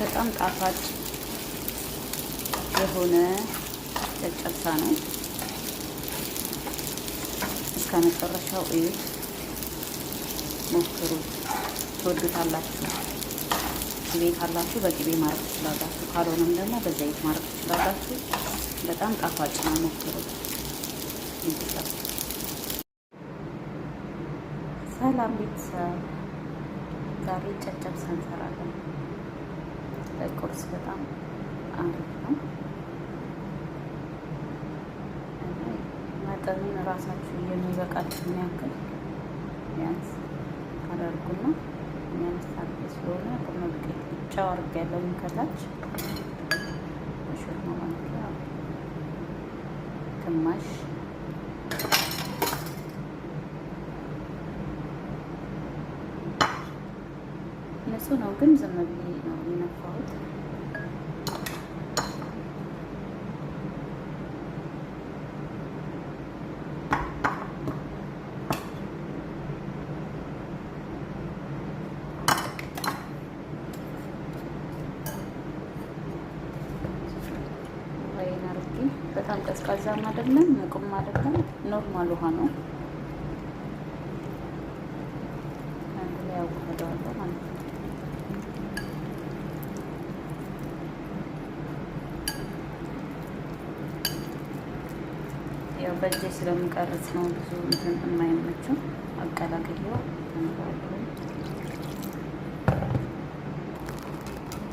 በጣም ጣፋጭ የሆነ ጨጨብሳ ነው። እስከ መጨረሻው እዩት፣ ሞክሩት፣ ትወዱታላችሁ። ቅቤ ካላችሁ በቅቤ ማድረግ ትችላላችሁ። ካልሆነም ደግሞ በዘይት ማድረግ ትችላላችሁ። በጣም ጣፋጭ ነው፣ ሞክሩት። ሰላም ቤተሰብ፣ ዛሬ ጨጨብሳ እንሰራለን። ለቁርስ በጣም አሪፍ ነው። መጠኑን እራሳችሁ የሚበቃችሁን ያክል ቢያንስ አደርጉና ቢያንስ አድርጌ ስለሆነ ቁርኖ ዱቄት ጨው አድርጌያለሁኝ ከታች በሾርባ ማንኪያ ግማሽ ንጹህ ነው፣ ግን ዝም ብዬ ነው የነፋሁት። ወይን አድርጌ በጣም ቀዝቃዛም አይደለም ሙቅም አይደለም፣ normal ውሃ ነው። አንድ ላይ አዋህደዋለሁ ማለት ነው። ያው በእጄ ስለምቀርጽ ነው ብዙ እንትን የማይመቸው። አቀላቅየው እንባለሁ።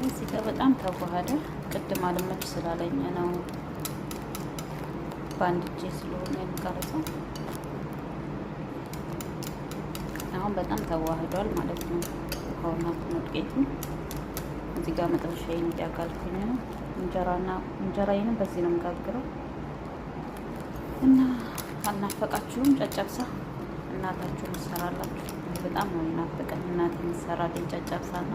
እዚህ ጋር በጣም ተዋሃደ። ቅድም አልመች ስላለኝ ነው በአንድ እጄ ስለሆነ የምቀርጸው። አሁን በጣም ተዋህዷል ማለት ነው። ውሃውና ዱቄቱ እዚህ ጋር መጥበሻዬን እያጋልኩኝ ነው። እንጀራና እንጀራዬንም በዚህ ነው የምጋግረው። እና አልናፈቃችሁም? ጨጨብሳ እናታችሁ ትሰራላችሁ። በጣም ነው የናፈቀኝ እናቴ የምትሰራልኝ ጨጨብሳ እና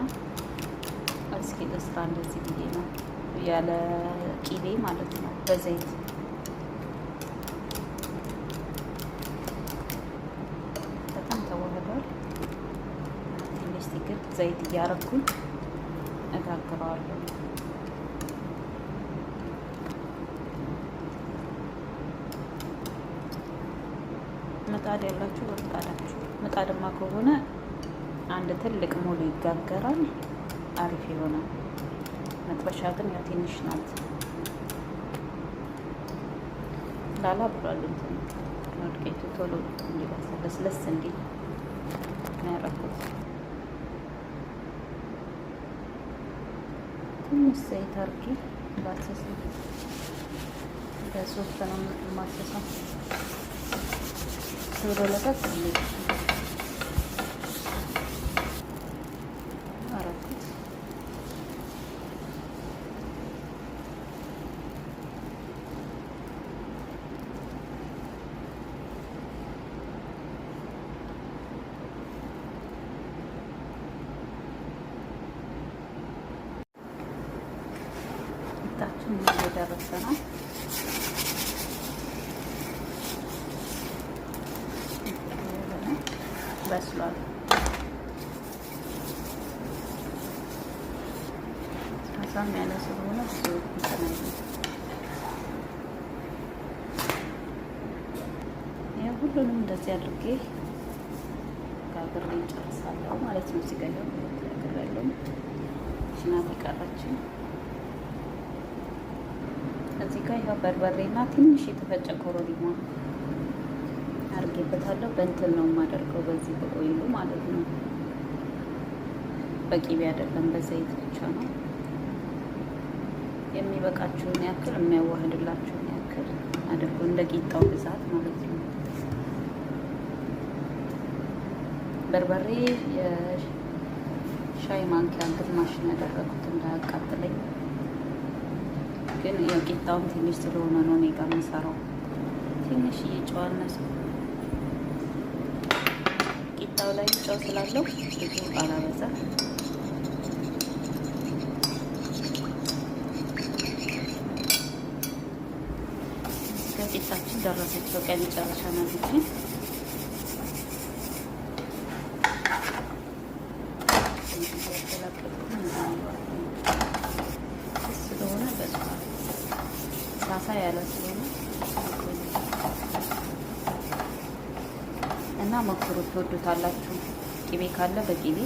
እስኪ ልስራ እንደዚህ ብዬ ነው ያለ ቂቤ ማለት ነው፣ በዘይት በጣም ተዋህዷል። ትንሽ ሲግል ዘይት እያረኩኝ እጋግረዋለሁ። ምጣድ ያላችሁ በምጣዳችሁ፣ ምጣድማ ከሆነ አንድ ትልቅ ሙሉ ይጋገራል፣ አሪፍ ይሆናል። መጥበሻ ግን ያው ትንሽ ናት። ላላ ብሏል። እንትን ዱቄቱ ቶሎ እንዲበስል ለስለስ እንዲል ነው ያደረኩት። ትንሽ ዘይት አድርጌ ላሰስ፣ በሶፍት ነው የማሰሰው። ቶሎ ለቀቅ አደረኩት። ቂጣችን እየደረሰ ነው። በስሏል። ሳሳም ያለ ስለሆነ ብዙ እንትን አይልም። ይኸው ሁሉንም እንደዚህ አድርጌ ጋግሬ ጨርሳለሁ ማለት ነው። እዚህ ጋር ይኸው ጋግሬያለሁ። ናት የቀረችኝ። እዚህ ጋር ይኸው በርበሬና ትንሽ የተፈጨ ኮረሪማ አድርጌበታለሁ። በእንትን ነው የማደርገው፣ በዚህ በ oil ኡ ማለት ነው። በቂቤ አይደለም፣ በዘይት ብቻ ነው። የሚበቃችሁን ያክል የሚያዋህድላችሁን ያክል አድርጎ እንደ ቂጣው ብዛት ማለት ነው። በርበሬ የሻይ ማንኪያ ግማሽ ነው ያደረኩት እንዳያቃጥለኝ። ግን ያው ቂጣውም ትንሽ ስለሆነ ነው እኔ ጋር የምሰራው። ትንሽ እየጨዋነሱ ቂጣው ላይ ጨው ስላለው ብዙ አላበዛም። ቂጣችን ደረሰች። በቃ የመጨረሻ ናት ይቺ። ያለ ስለሆነ እና ሞክሩት፣ ትወዱታላችሁ። ቂቤ ካለ በቂቤ፣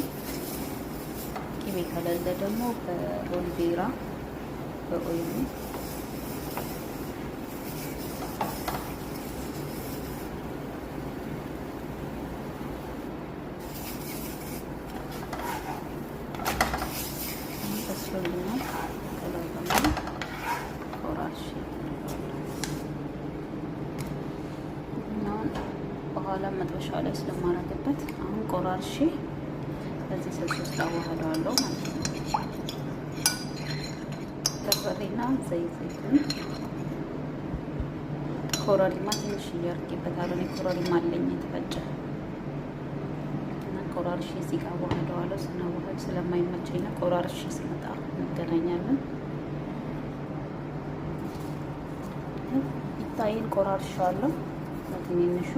ቂቤ ከሌለ ደግሞ በኦሊቬራ በኦይሉ በስሎልኛል። ከላይ ደግሞ ቆራርሼ አሁን በኋላ መጥበሻ ላይ ስለማረግበት አሁን ቆራርሼ በዚህ ስልስ ውስጥ አዋህደዋለሁ ማለት ነው። በርበሬና ዘይት ዘይቱን ኮረሪማ ትንሽ እያርጌበታለሁ። እኔ ኮረሪማ አለኝ የተፈጨ እና ቆራርሼ እዚህ ጋር አዋህደዋለሁ። ስናዋህድ ስለማይመቸኝ ነው። ቆራርሼ ስመጣ እንገናኛለን። ይታይን ቆራርሼዋለሁ በትንንሹ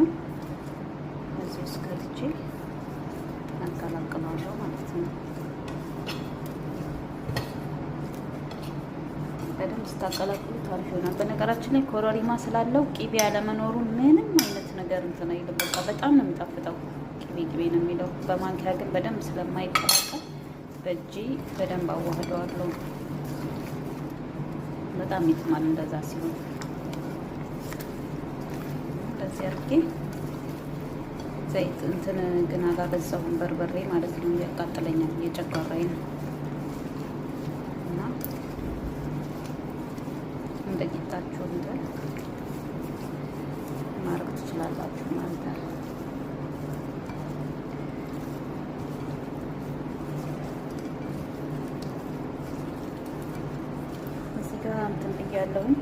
እዚህ ውስጥ ከትቼ አቀላቅለዋለሁ ማለት ነው። በደንብ ስታቀላቅሉት አሪፍ ይሆናል። በነገራችን ላይ ኮረሪማ ስላለው ቂቤ ያለመኖሩ ምንም አይነት ነገር እንትን አይልም። በቃ በጣም ነው የሚጣፍጠው። ቂቤ ቂቤ ነው የሚለው። በማንኪያ ግን በደንብ ስለማይቀላቀል በእጄ በደንብ አዋህደዋለሁ። በጣም ይጥማል እንደዛ ሲሆን። እንደዚህ አድርጌ ዘይት እንትን ግን አላበዛሁም፣ በርበሬ ማለት ነው። እያቃጥለኛል፣ እየጨጓራኝ ነው እና እንደ ቂጣችሁ እንትን ማድረግ ትችላላችሁ ማለት ነው። እዚህ ጋር እንትን ብያለሁኝ።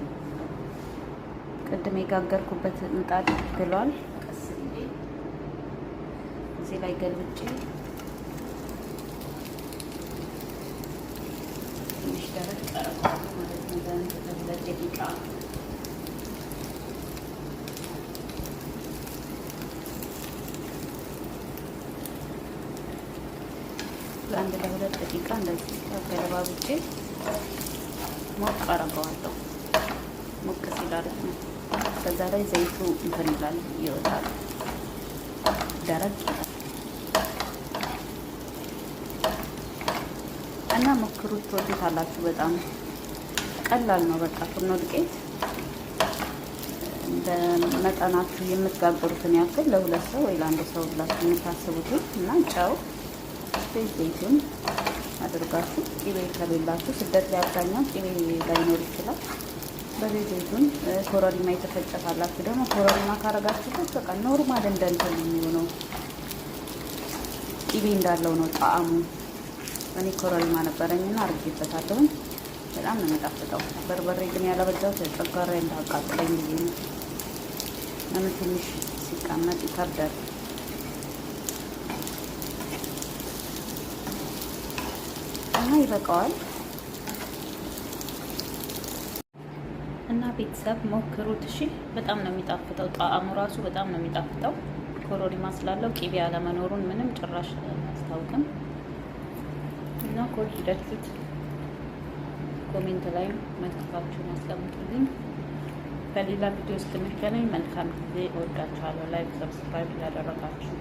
ቅድም የጋገርኩበት ምጣድ ግሏል። ቀስ ብዬ እዚህ ላይ ገልብጬ ትንሽ ደረቅ አደርገዋለሁ ማለት ነው። ለሁለት ደቂቃ ለአንድ ለሁለት ደቂቃ እንደዚህ ገለባብጬ ሞቅ አደርገዋለሁ። ሞቅ ሲል አሪፍ ነው። በዛ ላይ ዘይቱ እንትን ይላል ይወጣል፣ ደረቅ ይላል እና ሞክሩት፣ ትወዱታላችሁ። በጣም ቀላል ነው። በቃ ፍርኖ ዱቄት እንደ መጠናችሁ የምትጋግሩትን ያክል ለሁለት ሰው ወይ ለአንድ ሰው ብላችሁ የምታስቡትን እና ጨው፣ ዘይቱን አድርጋችሁ ቂቤ ከሌላችሁ ስደት ላይ አብዛኛው ቂቤ ላይኖር ይችላል። በዘይት ዘይቱን ኮረሪማ የተፈጨ ካላችሁ ደግሞ ኮረሪማ ካረጋችሁበት በቃ normal እንደ እንትን ነው የሚሆነው። ቂቤ እንዳለው ነው ጣዕሙ። እኔ ኮረሪማ ነበረኝና አድርጌበታለሁኝ። በጣም ነው የሚጣፍጠው። በርበሬ ግን ያላበዛሁት ጨጓራዬ እንዳያቃጥለኝ ብዬ ነው። ለምን ትንሽ ሲቀመጥ ይከብዳል። እና ይበቃዋል። እና ቤተሰብ ሞክሩት እሺ። በጣም ነው የሚጣፍጠው። ጣዕሙ ራሱ በጣም ነው የሚጣፍጠው። ኮረሪማ ስላለው ቂቤ አለመኖሩን ምንም ጭራሽ አያስታውቅም። እና ከወደዳችሁት comment ላይ መልእክታችሁን አስቀምጡልኝ። በሌላ ቪዲዮ እስክንገናኝ መልካም ጊዜ። እወዳችኋለሁ። Like፣ subscribe እያደረጋችሁ